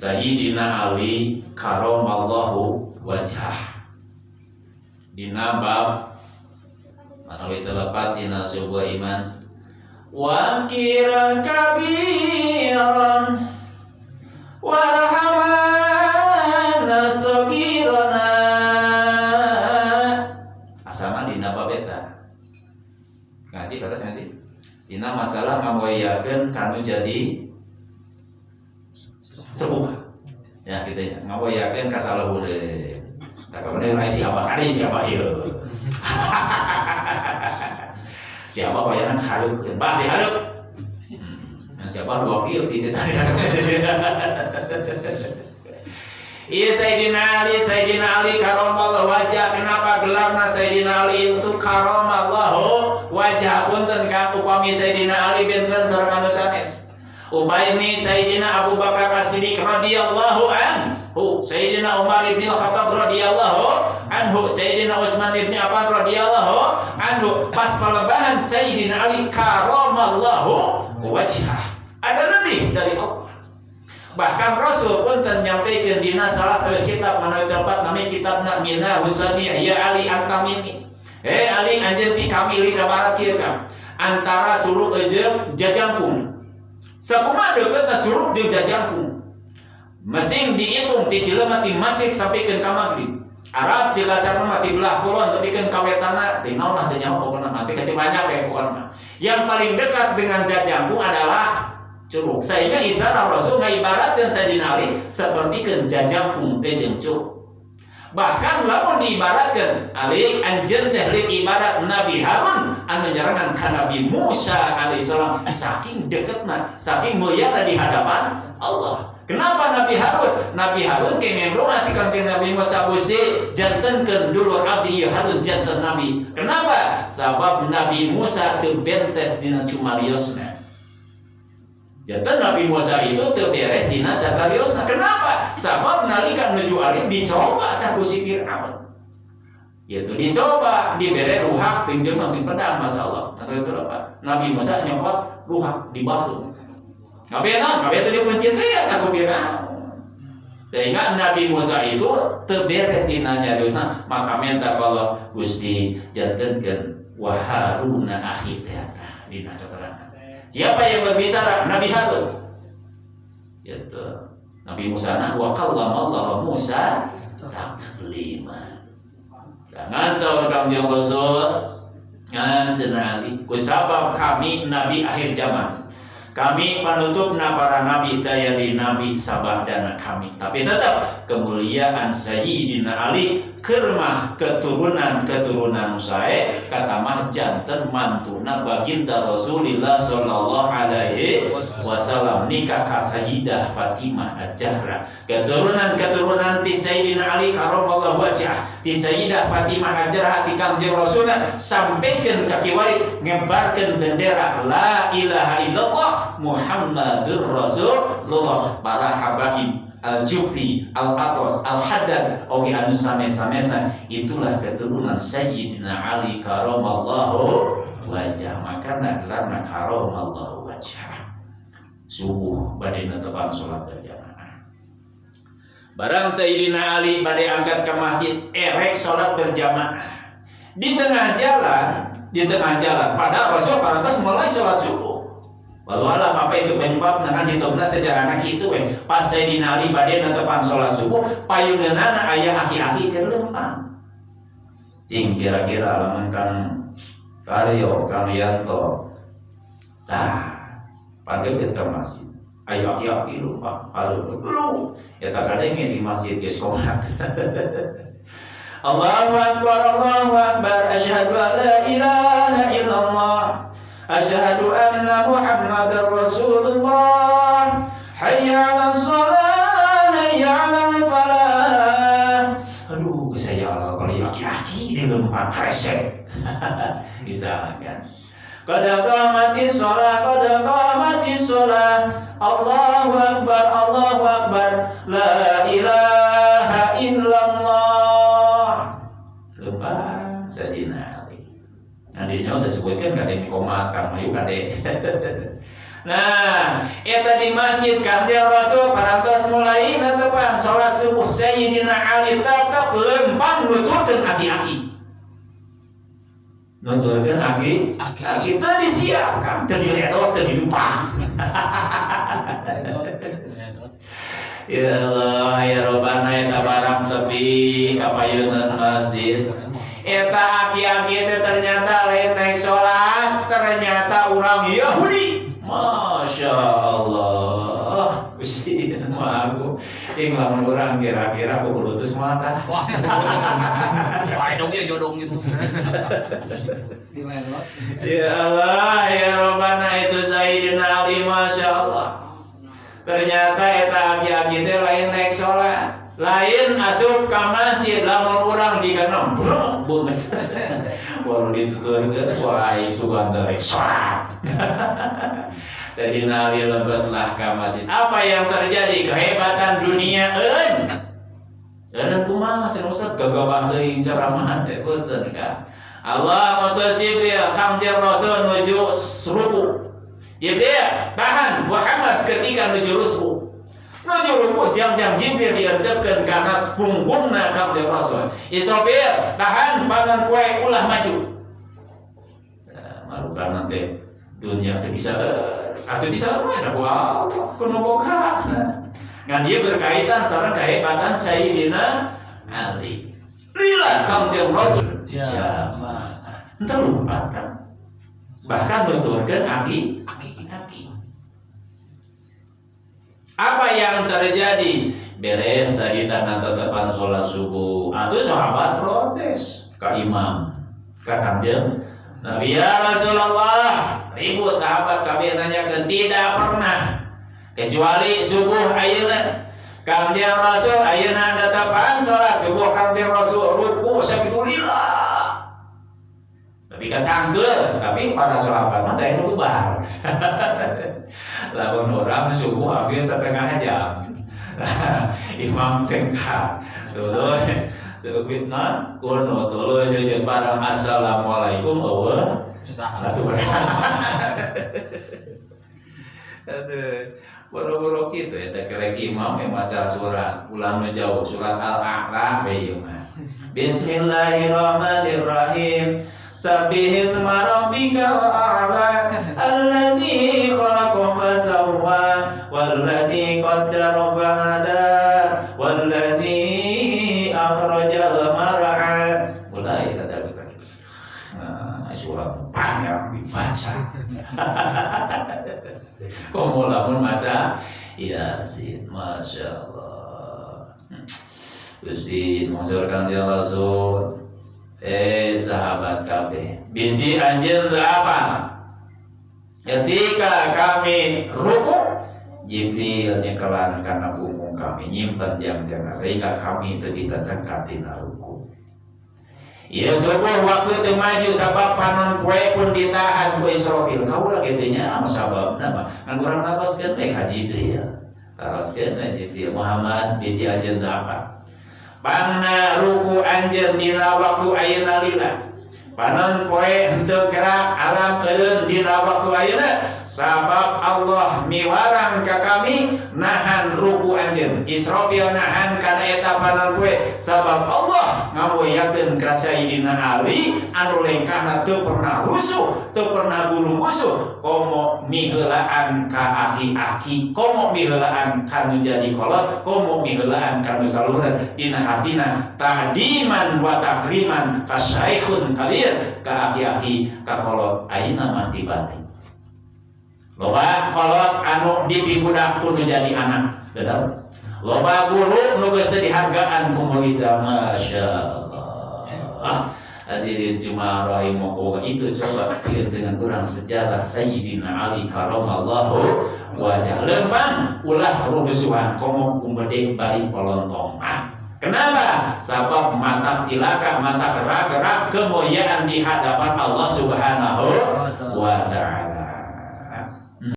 Sayyidina Ali karamallahu wajhah. Dina bab manawi telepat dina sebuah iman wa kiran kabiran warhamana sagirana asana dina bab eta ngaji kata ngaji dina masalah ngamoyakeun kanu jadi sepuh ya gitu ya ngamoyakeun ka saluhureun tah kapan siapa kali siapa ieu siapa bayana hareup bah dihareup dan siapa dua wakil ti tadi. Iya Sayyidina Ali karamallahu wajah. Kenapa gelarna Sayyidina Ali itu karamallahu wajah? Punten kang upami Sayyidina Ali benten sareng anu sanes. Upami Sayyidina Abu Bakar As-Siddiq radhiyallahu anhu, Sayyidina Umar ibn Khattab radhiyallahu anhu, Sayyidina Utsman ibn Affan radhiyallahu anhu. Pas pelebahan Sayyidina Ali karamallahu wajah. Ada lebih dari Allah. Bahkan Rasul pun menyampaikan dina salah satu kitab manawi tempat nami kitabna Minna Husaniyah ya Ali antamini. Eh Ali anjeun ti kami lidah barat kieu ka. Antara curug jeung jajangkung. Sakumaha deukeutna curug jeung jajangkung. Mesing dihitung ti jelema ti masjid sampikeun ka magrib. Arab jeung kasarna mah ti belah kulon tepikeun ka wetana ti naon lah teu nyaho pokona mah tapi kecil banyak we pokona mah. Yang paling dekat dengan jajangkung adalah curug. Sehingga isyarat Rasul ngaibaratkeun Sayyidina Ali sapertikeun jajangkung jeung curug. Bahkan lamun diibaratkeun Ali anjeun teh leuwih ibarat Nabi Harun anu nyarengan ka Nabi Musa alaihissalam saking deketna, saking mulyana di hadapan Allah. Kenapa Nabi Harun? Nabi Harun kenging doa ti Kangjeng Nabi Musa Gusti jantenkeun dulur abdi ieu Harun janten nabi. Kenapa? Sabab Nabi Musa teu bentes dina cumariosna. Janten Nabi Musa itu teu beres dina cacariosna. Kenapa? Sabab nalika nuju alit dicoba tah ku si Firaun. Yaitu dicoba dibere ruhak pinjem nanti pedang masyaallah. Atau itu apa? Nabi Musa nyokot ruhak di bahu. Kabeh naon? Kabeh teu dikunci teh ya tah ku Firaun. Sehingga Nabi Musa itu teu beres dina nyariosna, maka minta kalau Gusti jantenkeun wa Haruna akhi teh dina keterangan. Siapa yang berbicara? Nabi Harun. Gitu. Nabi Musa na wa kallamallahu Musa taklima. Jangan saur Kangjeng Rasul ngan cenah Ali kusabab kami nabi akhir zaman. Kami panutupna para nabi taya di nabi sabadana kami. Tapi tetap kemuliaan Sayyidina Ali kermah keturunan-keturunan sae kata mah janten mantuna baginda Rasulullah sallallahu alaihi wasallam nikah ka Sayyidah Fatimah Az-Zahra. Keturunan-keturunan ti Sayyidina Ali karamallahu wajhah, ti Sayyidah Fatimah Az-Zahra ti Kangjeng Rasulna sampaikan ka kiwari ngebarkeun bendera la ilaha illallah Muhammadur Rasulullah. Para habaib Al-Jufri, Al-Atos, Al-Haddad, oge anu sanes-sanesna itulah keturunan Sayyidina Ali karamallahu wajah. Maka gelarna karamallahu wajah. Subuh bade netepan salat berjamaah. Barang Sayyidina Ali bade angkat ke masjid erek salat berjamaah. Di tengah jalan, pada Rasul parantos mulai salat subuh. Walau alam apa itu penyebabna kan hitungna sejarahna kitu we. Pas Sayyidina Ali bade netepan salat subuh, payungeunana aya aki-aki keur lempang. Cing kira-kira lamun Kang Karyo, Kang Yanto. Tah, panggil ke masjid. Ayo aki-aki lupa, aduh, dulu. Ya tak ada yang di masjid geus komat. Allahu akbar, Allahu akbar, asyhadu an la ilaha illallah. Asyhadu anna Muhammadar Rasulullah. Hayya 'alas shalah, hayya 'alal falah. Aduh, saya Allah kalau aki-aki di lempang resep. Bisa kan? Qad qamatis shalah, qad qamatis shalah. Allahu akbar, Allahu akbar. La ilaha illallah. Lempang Sayyidina Ali. Nah, dinya udah sebutkan kade komat kang mayu kade. Nah, eta di masjid Kanjeng Rasul parantos mulai netepan salat subuh, Sayyidina Ali tetap lempang nuturkeun aki-aki. Nuturkeun aki aki teu disiapkan, teu diledot, teu didupang. Ya Allah, ya Robbana, eta barang tepi ka payuneun masjid. Eta aki-aki teh ternyata lain naik sholat, ternyata orang Yahudi. Masya Allah. Gusti mah aku ing lamun urang kira-kira aku kulutus mata. Wah. Wah, dongnya jodong gitu. Ya Allah, ya Robbana, itu Sayyidina Ali, Masya Allah. Ternyata eta aki-aki teh lain naik sholat, lain asup ka masjid. Lamun urang jiga nombrok banget. Baru dituturkeun, wah, sugan teh rek sholat. Sayyidina Ali lebetlah ke masjid. Apa yang terjadi? Kehebatan dunia eun. Eureun kumaha cenah Ustaz, gagabah teuing ceramah teh punten kan. Allah ngutus Jibril, Kangjeng Rasul nuju ruku. Jibril tahan Muhammad ketika nuju ruku. Nuju ruku jang-jang Jibril diantepkeun kana punggungna Kangjeng Rasul. Israfil tahan panon poe ulah maju. Nah, malukan nanti dunia teu bisa atau bisa ada wah kuno boga. Ngan dia berkaitan sareng kehebatan Sayyidina Ali. Lila Kangjeng Rasul jamaah. Entah lupa kan. Bahkan nuturkeun aki aki. Apa yang terjadi? Beres tadi tanah tetepan sholat subuh. Atau sahabat protes ke imam, ke Kangjeng Nabi, ya Rasulullah, ribut sahabat kami nanyakan tidak pernah kecuali subuh ayeuna. Kangjeng Rasul ayeuna tetepan sholat subuh, Kangjeng Rasul ruku sakitu lila. Tapi kan cangkeul, tapi para sahabat mah teh bubar. Lamun orang subuh hampir setengah jam. Imam cengkak. Tuluy seukeutna kuno tuluy sujud barang assalamualaikum eueuh satu. Aduh, boro-boro kitu eta kerek imam yang maca surat ulah nu jauh, surat Al-A'la we ieu mah. Bismillahirrahmanirrahim. Sabbihisma rabbikal a'la alladzi khalaqa fasawwa walladzi qaddara fahada walladzi akhrajal mar'a. Mulai kata kita. Nah, surat panjang dibaca. Komo lamun maca Yasin, Masya Allah. Gusti maksud Kangjeng Rasul, sahabat kabeh, bisi anjeun teu apa? Ketika kami ruku, Jibril nyekelan kana punggung kami, nyimpen jam-jam sehingga kami itu bisa cengkat tina ruku. Ya subuh waktu teu maju sabab panon poe pun ditahan ku Israfil. Kaula kitu nya sababna mah kan urang taroskeun we ka Jibril. Taroskeun we Jibril, Muhammad bisi anjeun teu apa? Pangna ruku anjeun dina waktu ayeuna lila. Panon poe henteu gerak, alam eureun dina waktu ayeuna sabab Allah miwarang ka kami nahan ruku anjeun. Israfil nahan kana eta panon poe sabab Allah ngamuliakeun ka Sayyidina Ali anu lengkahna teu pernah rusuh, teu pernah gulung-gusuh, komo miheulaan ka aki-aki, komo miheulaan ka nu jadi kolot, komo miheulaan ka nu saluhureun dina hatina ta'diman wa takriman ka syaikhun kabir, ka aki-aki, ka kolot. Ayeuna mah tibalik, loba kolot anu dipibudak ku nu jadi anak, betul, loba guru nu geus teu dihargaan ku murid. Masya Allah. Hadirin jemaah rahimakumullah, itu coba lihat dengan kurang sejarah Sayyidina Ali karamallahu wajah. Lempang ulah rusuhan, komo gumedhe bari polontong. Ah, kenapa? Sabab mata cilaka, mata gerak-gerak kemuliaan di hadapan Allah Subhanahu wa taala.